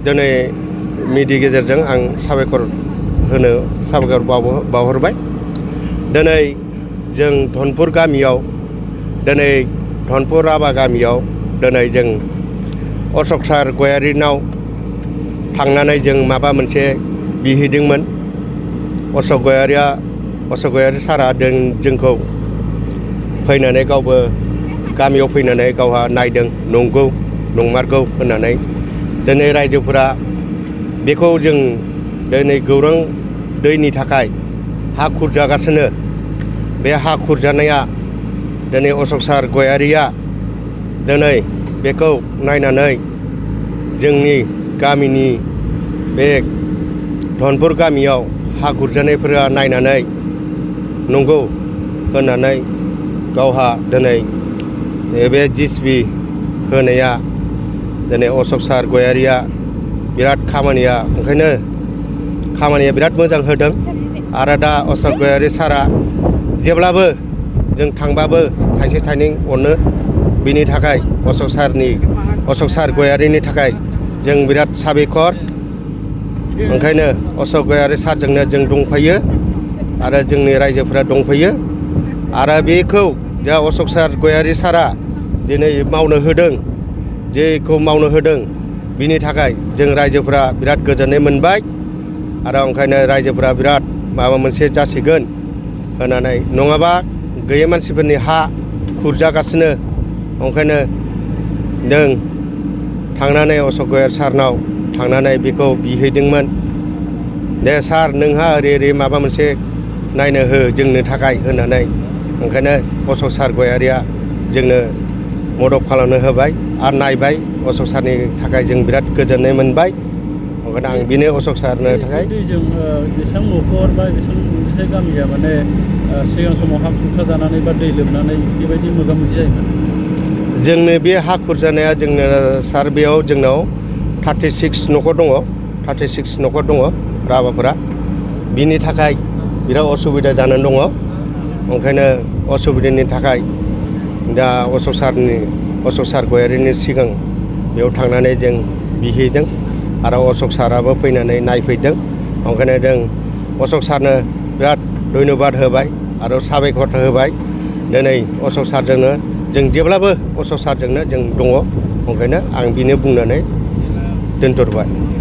दिनै मिडिया गेजेरजों आं साबायखर बावहरबाय। दिनै जों धनपुर गामियाव दिनै धनपुर राभा गामियाव दिनै जों अशोक सार गयारिनाव थांनानै जों माबा मोनसे बिहैदोंमोन। अशोक गयारि सारा जोंखौ फैनानै गावबो गामियाव फैनानै गावहा नायदों, नंगौ नंमारगौ होननानै दिनै रायजोफोरा बेखौ जों दिनै गौरां दैनि थाखाय हा खुरजागासिनो। बे हा खुरजानाया दिनै अशोक सार गयारिया दिनै बेखौ नायनानै जोंनि गामिनि बे धनपुर गामियाव हा खुरजानायफोरा नायनानै नंगौ होननानै गावहा दिनै बे जिसिबि होनाया दिनै अशोक सार गयारिया बिराद ओंखायनो खामानिया बिराद मोजां होदों। आरो दा अशोक गयारि सारा जेब्लाबो जों थांबाबो थाइसे थाइनै अनो। बिनि थाखाय अशोक सार गयारिनि थाखाय जों बिराद साबायखर। ओंखायनो अशोक गयारि सारजोंनो जों दंफायो आरो जोंनि रायजोफोरा दंफायो। आरो बेखौ जा अशोक सार गयारि सारा दिनै मावनो होदों, जेखौ मावनो होदों बिनि थाखाय जों रायजोफोरा बिराद गोजोननाय मोनबाय। आरो ओंखायनो रायजोफोरा बिराद माबा मोनसे जासिगोन होननानै, नङाबा गैयै मानसिफोरनि हा खुरजागासिनो। ओंखायनो जों थांनानै अशोक गयारि सारनाव थांनानै बेखौ बिहैदोंमोन। दे सार, नोंहा ओरै माबा मोनसे नायनो हो जोंनो थाखाय होननानै। ओंखायनो अशोक सार गयारिया जोंनो मदद खालामनो होबाय आरो नायबाय। अशोक सारनि थाखाय जों बिराद गोजोननाय मोनबाय। ओंखायनो आं बेनो अशोक सारनो थाखाय। दैजों बेसेबां न'खर बा बेसेबां गामिया माने सिगां समाव हा खुरखाजानानै बा दै लोमनानै बेबायदि मोगा मोगि जायोमोन? जोंनो बे हा खुरजानाया जोंनो सार बेयाव जोंनाव 36 न'खर दङ। 36 न'खर दङ राभाफोरा। बिनि थाखाय बिराद असुबिदा जानानै दङ। ओंखायनो असुबिदानि थाखाय दा अशोक सार गयारिनि सिगां बेयाव थांनानै जों बिहैदों आरो अशोक साराबो फैनानै नायफैदों। ओंखायनो जों अशोक सारनो बिराद धन्यबाद होबाय आरो साबायखर होबाय। दिनै अशोक सारजोंनो जों जेब्लाबो अशोक सारजोंनो जों दङ। ओंखायनो आं बेनो बुंनानै दोनथ'बाय।